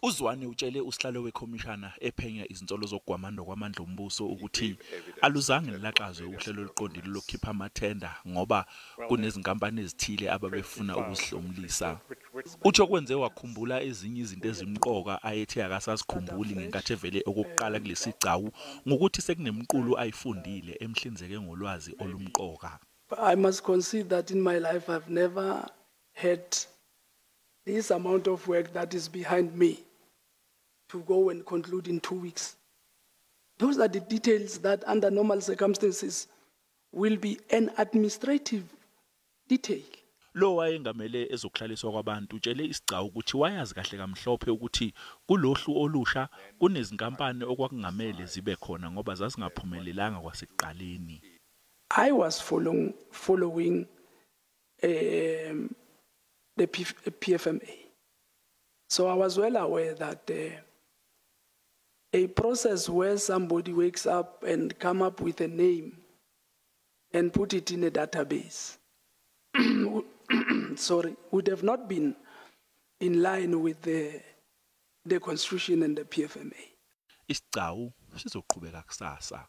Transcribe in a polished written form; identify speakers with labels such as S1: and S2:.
S1: UZwane utshele usihlalo wekhomishana ephenya izinsolo zokugwamandwa kwamandla ombuso ukuthi aluzange lulaxazwe uhlelo oluqondile lokukhipha amathenda ngoba kunezinkampani ezithile ababefuna ukuzihlomulisa. Uthi okwenze wakhumbula ezinye izinto ezimqoka ayethe akasazikhumbuli ngenkathi evele okokuqala kulesi sigcawu ngukuthi sekunemiqulu ayifundile emhlinzeke ngolwazi olumqoka.
S2: I must concede that in my life I've never had this amount of work that is behind me to go and conclude in 2 weeks. Those are the details that under normal circumstances will be an administrative detail.
S1: Lo wayengamele ezokuhlaliswa kwabantu utshele isigcawu ukuthi wayazi kahle kamhlophe ukuthi kulohlu olusha kunezinkampani okwakungamele zibe khona ngoba zazingaphumelelanga kwasekuqaleni.
S2: I was following the PFMA. So I was well aware that a process where somebody wakes up and come up with a name and put it in a database, sorry, would have not been in line with the constitution and the PFMA.
S1: Isigcawu sizoqhubeka kusasa.